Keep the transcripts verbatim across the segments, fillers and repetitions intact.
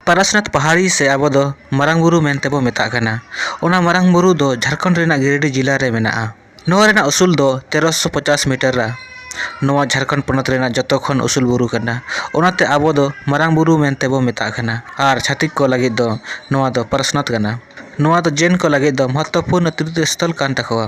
ᱯᱟᱨᱟᱥᱱᱟᱛᱷ ᱯᱟᱦᱟᱲᱤ ᱥᱮ ᱟᱵᱚ ᱫᱚ ᱢᱟᱨᱟᱝ ᱵᱩᱨᱩ ᱢᱮᱱᱛᱮ ᱵᱚ ᱢᱮᱛᱟᱜ ᱠᱟᱱᱟ᱾ ᱚᱱᱟ ᱢᱟᱨᱟᱝ ᱵᱩᱨᱩ ᱫᱚ ᱡᱷᱟᱲᱠᱷᱚᱸᱰ ᱨᱮᱱᱟᱜ ᱜᱤᱨᱤᱰᱤ ᱡᱤᱞᱟ ᱨᱮ ᱢᱮᱱᱟᱜᱼᱟ᱾ ᱱᱚᱣᱟ ᱨᱮᱱᱟᱜ ᱩᱥᱩᱞ ᱫᱚ ᱛᱮᱨᱚᱥᱚ ᱯᱚᱪᱟᱥ ᱢᱤᱴᱟᱨᱟ᱾ ᱱᱚᱣᱟ ᱡᱷᱟᱲᱠᱷᱚᱸᱰ ᱯᱚᱱᱚᱛ ᱨᱮᱱᱟᱜ ᱡᱚᱛᱚ ᱠᱷᱚᱱ ᱩᱥᱩᱞ ᱵᱩᱨᱩ ᱠᱟᱱᱟ᱾ ᱚᱱᱟᱛᱮ ᱟᱵᱚ ᱫᱚ ᱢᱟᱨᱟᱝ ᱵᱩᱨᱩ ᱢᱮᱱᱛᱮ ᱵᱚ ᱢᱮᱛᱟᱜ ᱠᱟᱱᱟ᱾ ᱟᱨ ᱪᱷᱟᱹᱛᱤᱠ ᱠᱚ ᱞᱟᱹᱜᱤᱫ ᱫᱚ ᱱᱚᱣᱟ ᱫᱚ ᱯᱟᱨᱟᱥᱱᱟᱛᱷ ᱠᱟᱱᱟ᱾ ᱱᱚᱣᱟ ᱫᱚ ᱡᱮᱱ ᱠᱚ ᱞᱟᱹᱜᱤᱫ ᱫᱚ ᱢᱚᱦᱚᱛᱛᱚᱯᱩᱨᱱᱚ ᱛᱤᱨᱛᱷᱚ ᱥᱛᱷᱚᱞ ᱠᱟᱱ ᱛᱟᱠᱚᱣᱟ᱾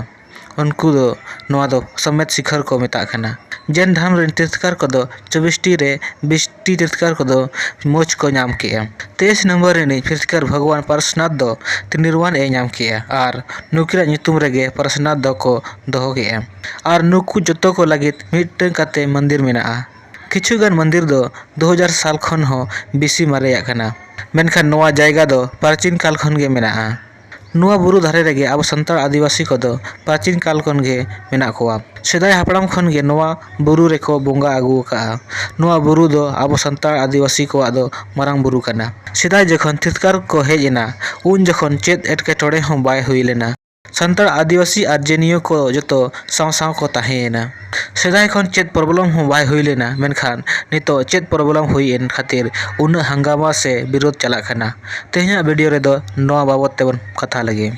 ᱩᱱᱠᱩ ᱫᱚ ᱱᱚᱣᱟ ᱫᱚ ᱥᱚᱢᱮᱛ ᱥᱤᱠᱷᱚᱨ ᱠᱚ ᱢᱮᱛᱟᱜ ᱠᱟᱱᱟ᱾ ᱡᱮᱱ ᱫᱷᱚᱨᱚᱢ ᱨᱮᱱ ᱛᱤᱨᱛᱷᱠᱟᱨ ᱠᱚᱫᱚ ᱪᱚᱵᱵᱤᱥ ᱴᱤ ᱨᱮ ᱵᱤᱥ ᱴᱤ ᱛᱤᱨᱛᱷᱠᱟᱨ ᱠᱚᱫᱚ ᱢᱚᱡᱽ ᱠᱚ ᱧᱟᱢ ᱠᱮᱜᱼᱟ᱾ ᱛᱮᱭᱤᱥ ᱱᱚᱢᱵᱚᱨ ᱨᱤᱱᱤᱡ ᱛᱤᱨᱛᱷᱠᱟᱨ ᱵᱷᱚᱜᱚᱵᱟᱱ ᱯᱟᱨᱥᱱᱟᱛᱷ ᱫᱚ ᱛᱤᱨᱱᱤᱨᱣᱟᱱ ᱮ ᱧᱟᱢ ᱠᱮᱜᱼᱟ ᱟᱨ ᱱᱩᱠᱤᱱᱟᱜ ᱧᱩᱛᱩᱢ ᱨᱮᱜᱮ ᱯᱟᱨᱥᱱᱟᱛᱷ ᱫᱚᱠᱚ ᱫᱚᱦᱚ ᱠᱮᱜᱼᱟ᱾ ᱟᱨ ᱱᱩᱠᱩ ᱡᱚᱛᱚ ᱠᱚ ᱞᱟᱹᱜᱤᱫ ᱢᱤᱫᱴᱟᱝ ᱠᱟᱛᱮ ᱢᱚᱱᱫᱤᱨ ᱢᱮᱱᱟᱜᱼᱟ᱾ ᱠᱤᱪᱷᱩ ᱜᱟᱱ ᱢᱚᱱᱫᱤᱨ ᱫᱚ ᱫᱩ ᱦᱟᱡᱟᱨ ᱥᱟᱞ ᱠᱷᱚᱱ ᱦᱚᱸ ᱵᱮᱥᱤ ᱢᱟᱨᱮᱭᱟᱜ ᱠᱟᱱᱟ, ᱢᱮᱱᱠᱷᱟᱱ ᱱᱚᱣᱟ ᱡᱟᱭᱜᱟ ᱫᱚ ᱯᱨᱟᱪᱤᱱ ᱠᱟᱞ ᱠᱷᱚᱱ ᱜᱮ ᱢᱮᱱᱟᱜᱼᱟ᱾ ᱱᱚᱣᱟ ᱵᱩᱨᱩ ᱫᱷᱟᱨᱮ ᱨᱮᱜᱮ ᱟᱵᱚ ᱥᱟᱱᱛᱟᱲ ᱟᱹᱫᱤᱵᱟᱹᱥᱤ ᱠᱚᱫᱚ ᱯᱨᱟᱪᱤᱱ ᱠᱟᱞ ᱠᱷᱚᱱ ᱜᱮ ᱢᱮᱱᱟᱜ ᱠᱚᱣᱟ᱾ ᱥᱮᱫᱟᱭ ᱦᱟᱯᱲᱟᱢ ᱠᱷᱚᱱ ᱜᱮ ᱱᱚᱣᱟ ᱵᱩᱨᱩ ᱨᱮᱠᱚ ᱵᱚᱸᱜᱟ ᱟᱹᱜᱩ ᱟᱠᱟᱫᱼᱟ᱾ ᱱᱚᱣᱟ ᱵᱩᱨᱩ ᱫᱚ ᱟᱵᱚ ᱥᱟᱱᱛᱟᱲ ᱟᱹᱫᱤᱵᱟᱹᱥᱤ ᱠᱚᱣᱟᱜ ᱫᱚ ᱢᱟᱨᱟᱝ ᱵᱩᱨᱩ ᱠᱟᱱᱟ᱾ ᱥᱮᱫᱟᱭ ᱡᱚᱠᱷᱚᱱ ᱛᱤᱨᱛᱷᱠᱟᱨ ᱠᱚ ᱦᱮᱡ ᱮᱱᱟ, ᱩᱱ ᱡᱚᱠᱷᱚᱱ ᱪᱮᱫ ᱮᱴᱠᱮᱴᱚᱬᱮ ᱦᱚᱸ ᱵᱟᱭ ᱦᱩᱭ ᱞᱮᱱᱟ᱾ ᱥᱟᱱᱛᱟᱲ ᱟᱹᱫᱤᱵᱟᱹᱥᱤ ᱟᱨ ᱡᱮᱱᱤᱭᱚ ᱠᱚ ᱡᱚᱛᱚ ᱥᱟᱶ ᱥᱟᱶ ᱠᱚ ᱛᱟᱦᱮᱸᱭᱮᱱᱟ᱾ ᱥᱮᱫᱟᱭ ᱠᱷᱚᱱ ᱪᱮᱫ ᱯᱨᱚᱵᱞᱮᱢ ᱦᱚᱸ ᱵᱟᱭ ᱦᱩᱭ ᱞᱮᱱᱟ, ᱢᱮᱱᱠᱷᱟᱱ ᱱᱤᱛᱚᱜ ᱪᱮᱫ ᱯᱨᱚᱵᱞᱮᱢ ᱦᱩᱭᱮᱱ ᱠᱷᱟᱹᱛᱤᱨ ᱩᱱᱟᱹᱜ ᱦᱟᱝᱜᱟᱢᱟ ᱥᱮ ᱵᱤᱨᱳᱫ ᱪᱟᱞᱟᱜ ᱠᱟᱱᱟ? ᱛᱮᱦᱮᱧᱟᱜ ᱵᱷᱤᱰᱤᱭᱳ ᱨᱮᱫᱚ ᱱᱚᱣᱟ ᱵᱟᱵᱚᱛ ᱛᱮᱵᱚᱱ ᱠᱟᱛᱷᱟ ᱞᱮᱜᱮ᱾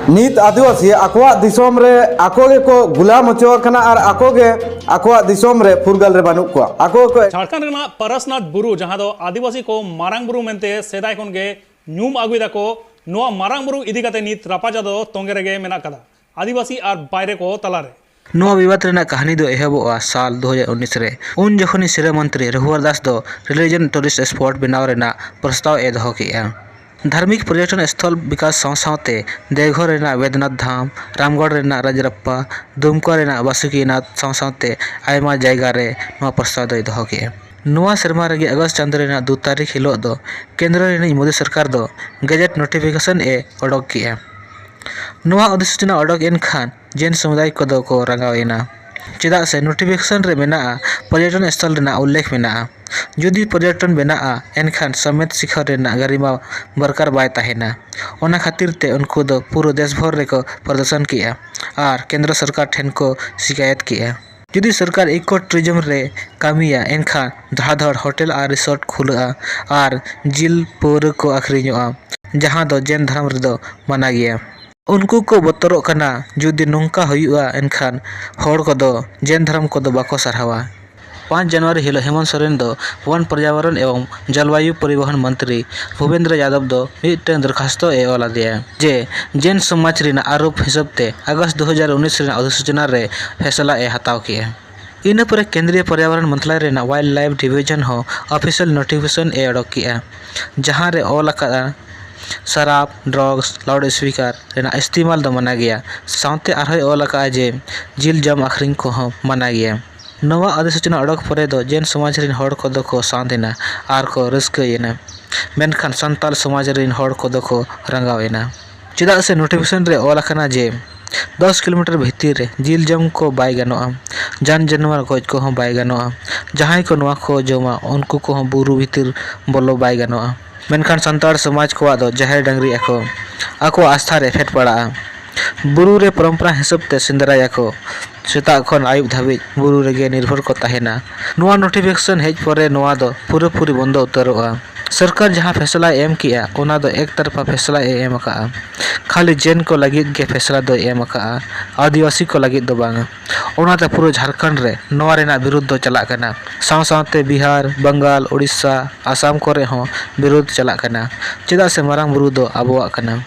ᱱᱤᱛ ᱟᱹᱫᱤᱵᱟᱹᱥᱤ ᱟᱠᱚᱣᱟᱜ ᱫᱤᱥᱚᱢ ᱨᱮ ᱟᱠᱚ ᱜᱮᱠᱚ ᱜᱩᱞᱟᱢ ᱦᱚᱪᱚ ᱟᱠᱟᱱᱟ ᱟᱨ ᱟᱠᱚ ᱜᱮ ᱟᱠᱚᱣᱟᱜ ᱫᱤᱥᱚᱢ ᱨᱮ ᱯᱷᱩᱨᱜᱟᱹᱞ ᱨᱮ ᱵᱟᱹᱱᱩᱜ ᱠᱚᱣᱟ᱾ ᱟᱠᱚ ᱜᱮᱠᱚ ᱡᱷᱟᱲᱠᱷᱚᱸᱰ ᱨᱮᱱᱟᱜ ᱯᱟᱨᱟᱥᱱᱟᱛᱷ ᱵᱩᱨᱩ, ᱡᱟᱦᱟᱸ ᱫᱚ ᱟᱹᱫᱤᱵᱟᱹᱥᱤ ᱠᱚ ᱢᱟᱨᱟᱝ ᱵᱩᱨᱩ ᱢᱮᱱᱛᱮ ᱥᱮᱫᱟᱭ ᱠᱷᱚᱱ ᱜᱮ ᱧᱩᱢ ᱟᱹᱜᱩᱭ ᱫᱟᱠᱚ, ᱱᱚᱣᱟ ᱢᱟᱨᱟᱝ ᱵᱩᱨᱩ ᱤᱫᱤ ᱠᱟᱛᱮ ᱱᱤᱛ ᱨᱟᱯᱟᱪᱟᱜ ᱫᱚ ᱛᱚᱸᱜᱮ ᱨᱮᱜᱮ ᱢᱮᱱᱟᱜ ᱠᱟᱫᱟ ᱟᱹᱫᱤᱵᱟᱹᱥᱤ ᱟᱨ ᱵᱟᱭᱨᱮ ᱠᱚ ᱛᱟᱞᱟᱨᱮ᱾ ᱱᱚᱣᱟ ᱵᱤᱵᱟᱫ ᱨᱮᱱᱟᱜ ᱠᱟᱹᱦᱱᱤ ᱫᱚ ᱮᱦᱚᱵᱚᱜᱼᱟ ᱥᱟᱞ ᱫᱩ ᱦᱟᱡᱟᱨ ᱩᱱᱤᱥ ᱨᱮ᱾ ᱩᱱ ᱡᱚᱠᱷᱚᱱᱤᱡ ᱥᱤᱨᱟᱹ ᱢᱚᱱᱛᱨᱤ ᱨᱚᱜᱷᱩᱵᱚᱨ ᱫᱟᱥ ᱫᱚ religion tourist spot ᱵᱮᱱᱟᱣ ᱨᱮᱱᱟᱜ ᱯᱨᱚᱥᱛᱟᱵ ᱮ ᱫᱚᱦᱚ ᱠᱮᱜᱼᱟ᱾ ᱫᱷᱟᱨᱢᱤᱠ ᱯᱚᱨᱡᱚᱴᱚᱱ ᱥᱛᱷᱚᱞ ᱵᱤᱠᱟᱥ ᱥᱟᱶ ᱥᱟᱶᱛᱮ ᱫᱮᱣᱜᱷᱚᱨ ᱨᱮᱱᱟᱜ ᱵᱮᱫᱽᱱᱟᱛᱷ ᱫᱷᱟᱢ, ᱨᱟᱢᱜᱚᱲ ᱨᱮᱱᱟᱜ ᱨᱟᱡᱽᱨᱟᱯᱯᱟ, ᱫᱩᱢᱠᱟ ᱨᱮᱱᱟᱜ ᱵᱟᱥᱩᱠᱤᱱᱟᱛᱷ ᱥᱟᱶ ᱥᱟᱶᱛᱮ ᱟᱭᱢᱟ ᱡᱟᱭᱜᱟ ᱨᱮ ᱱᱚᱣᱟ ᱯᱨᱚᱥᱛᱟᱵ ᱫᱚᱭ ᱫᱚᱦᱚ ᱠᱮᱜᱼᱟ᱾ ᱱᱚᱣᱟ ᱥᱮᱨᱢᱟ ᱨᱮᱜᱮ ᱟᱜᱚᱥᱴ ᱪᱟᱸᱫᱳ ᱨᱮᱱᱟᱜ ᱫᱩ ᱛᱟᱹᱨᱤᱠᱷ ᱦᱤᱞᱳᱜ ᱫᱚ ᱠᱮᱱᱫᱨᱚ ᱨᱤᱱᱤᱡ ᱢᱳᱫᱤ ᱥᱚᱨᱠᱟᱨ ᱫᱚ ᱜᱮᱡᱮᱴ ᱱᱳᱴᱤᱯᱷᱤᱠᱮᱥᱚᱱ ᱮ ᱚᱰᱚᱠ ᱠᱮᱜᱼᱟ᱾ ᱱᱚᱣᱟ ᱚᱫᱷᱤᱥᱩᱪᱚᱱᱟ ᱚᱰᱚᱠ ᱮᱱ ᱠᱷᱟᱱ ᱡᱮᱱ ᱥᱚᱢᱩᱫᱟᱭ ᱠᱚᱫᱚ ᱠᱚ ᱨᱟᱸᱜᱟᱣ ᱮᱱᱟ, ᱪᱮᱫᱟᱜ ᱥᱮ ᱱᱳᱴᱤᱯᱷᱤᱠᱮᱥᱚᱱ ᱨᱮ ᱢᱮᱱᱟᱜᱼᱟ, ᱯᱚᱨᱡᱚᱴᱚᱱ ᱥᱛᱷᱚᱞ ᱨᱮᱱᱟᱜ ᱩᱞᱞᱮᱠᱷ ᱢᱮᱱᱟᱜᱼᱟ᱾ ᱡᱩᱫᱤ ᱯᱚᱨᱡᱚᱴᱚᱱ ᱵᱮᱱᱟᱜᱼᱟ, ᱮᱱᱠᱷᱟᱱ ᱥᱚᱢᱮᱛ ᱥᱤᱠᱷᱚᱨ ᱨᱮᱱᱟᱜ ᱜᱟᱨᱤᱢᱟ ᱵᱚᱨᱠᱟᱨ ᱵᱟᱭ ᱛᱟᱦᱮᱱᱟ᱾ ᱚᱱᱟ ᱠᱷᱟᱹᱛᱤᱨ ᱛᱮ ᱩᱱᱠᱩ ᱫᱚ ᱯᱩᱨᱟᱹ ᱫᱮᱥ ᱵᱷᱚᱨ ᱨᱮᱠᱚ ᱯᱨᱚᱫᱚᱨᱥᱚᱱ ᱠᱮᱜᱼᱟ ᱟᱨ ᱠᱮᱱᱫᱨᱚ ᱥᱚᱨᱠᱟᱨ ᱴᱷᱮᱱ ᱠᱚ ᱥᱤᱠᱟᱭᱚᱛ ᱠᱮᱜᱼᱟ᱾ ᱡᱩᱫᱤ ᱥᱚᱨᱠᱟᱨ ᱤᱠᱳ ᱴᱩᱨᱤᱡᱚᱢ ᱨᱮ ᱠᱟᱹᱢᱤᱭᱟ, ᱮᱱᱠᱷᱟᱱ ᱫᱷᱟᱲᱟᱫᱷᱟᱲ ᱦᱳᱴᱮᱞ ᱟᱨ ᱨᱤᱥᱚᱨᱴ ᱠᱷᱩᱞᱟᱹᱜᱼᱟ ᱟᱨ ᱡᱤᱞ ᱯᱟᱹᱣᱨᱟᱹ ᱠᱚ ᱟᱹᱠᱷᱨᱤᱧᱚᱜᱼᱟ, ᱡᱟᱦᱟᱸ ᱫᱚ ᱡᱮᱱ ᱫᱷᱚᱨᱚᱢ ᱨᱮᱫᱚ ᱢᱟᱱᱟ ᱜᱮᱭᱟ᱾ ᱩᱱᱠᱩ ᱠᱚ ᱵᱚᱛᱚᱨᱚᱜ ᱠᱟᱱᱟ, ᱡᱩᱫᱤ ᱱᱚᱝᱠᱟ ᱦᱩᱭᱩᱜᱼᱟ, ᱮᱱᱠᱷᱟᱱ ᱦᱚᱲ ᱠᱚᱫᱚ ᱡᱮᱱ ᱫᱷᱚᱨᱚᱢ ᱠᱚᱫᱚ ᱵᱟᱠᱚ ᱥᱟᱨᱦᱟᱣᱟ᱾ ᱯᱟᱸᱪ ᱡᱟᱱᱩᱣᱟᱨᱤ ᱦᱤᱞᱳᱜ ᱦᱮᱢᱚᱱᱛ ᱥᱚᱨᱮᱱ ᱫᱚ ᱵᱚᱱ, ᱯᱚᱨᱭᱟᱵᱚᱨᱚᱱ ᱮᱵᱚᱝ ᱡᱚᱞᱣᱟᱭᱩ ᱯᱚᱨᱤᱵᱚᱦᱚᱱ ᱢᱚᱱᱛᱨᱤ ᱵᱷᱩᱯᱮᱱᱫᱨᱚ ᱭᱟᱫᱚᱵ ᱫᱚ ᱢᱤᱫᱴᱟᱝ ᱫᱚᱨᱠᱷᱟᱥᱛᱚ ᱮ ᱚᱞ ᱟᱫᱮᱭᱟ ᱡᱮ ᱡᱮᱱ ᱥᱚᱢᱟᱡᱽ ᱨᱮᱱᱟᱜ ᱟᱹᱨᱩᱯ ᱦᱤᱥᱟᱹᱵ ᱛᱮ ᱟᱜᱚᱥᱴ ᱫᱩ ᱦᱟᱡᱟᱨ ᱩᱱᱤᱥ ᱨᱮᱱᱟᱜ ᱚᱫᱷᱤᱥᱩᱪᱚᱱᱟ ᱨᱮ ᱯᱷᱮᱥᱞᱟ ᱮ ᱦᱟᱛᱟᱣ ᱠᱮᱜᱼᱟ᱾ ᱤᱱᱟᱹ ᱯᱚᱨᱮ ᱠᱮᱱᱫᱨᱤᱭᱚ ᱯᱚᱨᱭᱟᱵᱚᱨᱚᱱ ᱢᱚᱱᱛᱨᱟᱞᱚᱭ ᱨᱮᱱᱟᱜ ᱣᱟᱭᱤᱞᱰ ᱞᱟᱭᱤᱯᱷ ᱰᱤᱵᱷᱤᱡᱚᱱ ᱦᱚᱸ ᱚᱯᱷᱤᱥᱤᱭᱟᱞ ᱱᱳᱴᱤᱯᱷᱤᱠᱮᱥᱚᱱ ᱮ ᱚᱰᱚᱠ ᱠᱮᱜᱼᱟ, ᱡᱟᱦᱟᱸ ᱨᱮ ᱚᱞ ᱟᱠᱟᱫᱼᱟ, ᱥᱟᱨᱟᱯ, ᱰᱨᱟᱜᱽᱥ, ᱞᱟᱣᱩᱰ ᱥᱯᱤᱠᱟᱨ ᱨᱮᱱᱟᱜ ᱤᱥᱛᱮᱢᱟᱞ ᱫᱚ ᱢᱟᱱᱟ ᱜᱮᱭᱟ᱾ ᱥᱟᱶᱛᱮ ᱟᱨᱦᱚᱸᱭ ᱚᱞ ᱟᱠᱟᱫᱼᱟ ᱡᱮ ᱡᱤᱞ ᱡᱚᱢ ᱟᱹᱠᱷᱨᱤᱧ ᱠᱚᱦᱚᱸ ᱢᱟᱱᱟ ᱜᱮᱭᱟ᱾ ᱱᱚᱣᱟ ᱚᱫᱷᱤᱥᱩᱪᱚᱱᱟ ᱚᱰᱚᱠ ᱯᱚᱨᱮ ᱫᱚ ᱡᱮᱱ ᱥᱚᱢᱟᱡᱽ ᱨᱮᱱ ᱦᱚᱲ ᱠᱚᱫᱚ ᱠᱚ ᱥᱟᱱᱛ ᱮᱱᱟ ᱟᱨ ᱠᱚ ᱨᱟᱹᱥᱠᱟᱹᱭᱮᱱᱟ, ᱢᱮᱱᱠᱷᱟᱱ ᱥᱟᱱᱛᱟᱲ ᱥᱚᱢᱟᱡᱽ ᱨᱮᱱ ᱦᱚᱲ ᱠᱚᱫᱚ ᱠᱚ ᱨᱟᱸᱜᱟᱣ ᱮᱱᱟ᱾ ᱪᱮᱫᱟᱜ ᱥᱮ ᱱᱳᱴᱤᱯᱷᱤᱠᱮᱥᱚᱱ ᱨᱮ ᱚᱞ ᱟᱠᱟᱱᱟ ᱡᱮ ᱫᱚᱥ ᱠᱤᱞᱳᱢᱤᱴᱟᱨ ᱵᱷᱤᱛᱤᱨ ᱨᱮ ᱡᱤᱞ ᱡᱚᱢ ᱠᱚ ᱵᱟᱭ ᱜᱟᱱᱚᱜᱼᱟ, ᱡᱟᱱ ᱡᱟᱱᱣᱟᱨ ᱜᱚᱡ ᱠᱚᱦᱚᱸ ᱵᱟᱭ ᱜᱟᱱᱚᱜᱼᱟ, ᱡᱟᱦᱟᱸᱭ ᱠᱚ ᱱᱚᱣᱟ ᱠᱚ ᱡᱚᱢᱟ ᱩᱱᱠᱩ ᱠᱚᱦᱚᱸ ᱵᱩᱨᱩ ᱵᱷᱤᱛᱤᱨ ᱵᱚᱞᱚ ᱵᱟᱭ ᱜᱟᱱᱚᱜᱼᱟ᱾ ᱢᱮᱱᱠᱷᱟᱱ ᱥᱟᱱᱛᱟᱲ ᱥᱚᱢᱟᱡᱽ ᱠᱚᱣᱟᱜ ᱫᱚ ᱡᱟᱦᱮᱨ ᱰᱟᱹᱝᱨᱤ ᱟᱠᱚ ᱟᱠᱚᱣᱟᱜ ᱟᱥᱛᱷᱟ ᱨᱮ ᱯᱷᱮᱰ ᱯᱟᱲᱟᱜᱼᱟ᱾ ᱵᱩᱨᱩ ᱨᱮ ᱯᱚᱨᱚᱢᱯᱚᱨᱟ ᱦᱤᱥᱟᱹᱵ ᱛᱮ ᱥᱮᱸᱫᱽᱨᱟᱭᱟᱠᱚ᱾ ᱥᱮᱛᱟᱜ ᱠᱷᱚᱱ ᱟᱹᱭᱩᱵ ᱫᱷᱟᱹᱵᱤᱡ ᱵᱩᱨᱩ ᱨᱮᱜᱮ ᱱᱤᱨᱵᱷᱚᱨ ᱠᱚ ᱛᱟᱦᱮᱱᱟ᱾ ᱱᱚᱣᱟ ᱱᱳᱴᱤᱯᱷᱤᱠᱮᱥᱚᱱ ᱦᱮᱡ ᱯᱚᱨᱮ ᱱᱚᱣᱟ ᱫᱚ ᱯᱩᱨᱟᱹᱯᱩᱨᱤ ᱵᱚᱱᱫᱚ ᱩᱛᱟᱹᱨᱚᱜᱼᱟ᱾ ᱥᱚᱨᱠᱟᱨ ᱡᱟᱦᱟᱸ ᱯᱷᱮᱥᱞᱟᱭ ᱮᱢ ᱠᱮᱜᱼᱟ, ᱚᱱᱟ ᱫᱚ ᱮᱠ ᱛᱟᱨᱯᱷᱟ ᱯᱷᱮᱥᱞᱟ ᱮ ᱮᱢ ᱟᱠᱟᱜᱼᱟ᱾ ᱠᱷᱟᱹᱞᱤ ᱡᱮᱱ ᱠᱚ ᱞᱟᱹᱜᱤᱫ ᱜᱮ ᱯᱷᱮᱥᱞᱟ ᱫᱚᱭ ᱮᱢ ᱟᱠᱟᱜᱼᱟ, ᱟᱹᱫᱤᱵᱟᱹᱥᱤ ᱠᱚ ᱞᱟᱹᱜᱤᱫ ᱫᱚ ᱵᱟᱝᱟ᱾ ᱚᱱᱟᱛᱮ ᱯᱩᱨᱟᱹ ᱡᱷᱟᱲᱠᱷᱚᱸᱰ ᱨᱮ ᱱᱚᱣᱟ ᱨᱮᱱᱟᱜ ᱵᱤᱨᱩᱫᱷ ᱫᱚ ᱪᱟᱞᱟᱜ ᱠᱟᱱᱟ᱾ ᱥᱟᱶ ᱥᱟᱶᱛᱮ ᱵᱤᱦᱟᱨ, ᱵᱟᱝᱜᱟᱞ, ᱳᱰᱤᱥᱟ, ᱟᱥᱟᱢ ᱠᱚᱨᱮ ᱦᱚᱸ ᱵᱤᱨᱩᱫᱷ ᱪᱟᱞᱟᱜ ᱠᱟᱱᱟ, ᱪᱮᱫᱟᱜ ᱥᱮ ᱢᱟᱨᱟᱝ ᱵᱩᱨᱩ ᱫᱚ ᱟᱵᱚᱣᱟᱜ ᱠᱟᱱᱟ᱾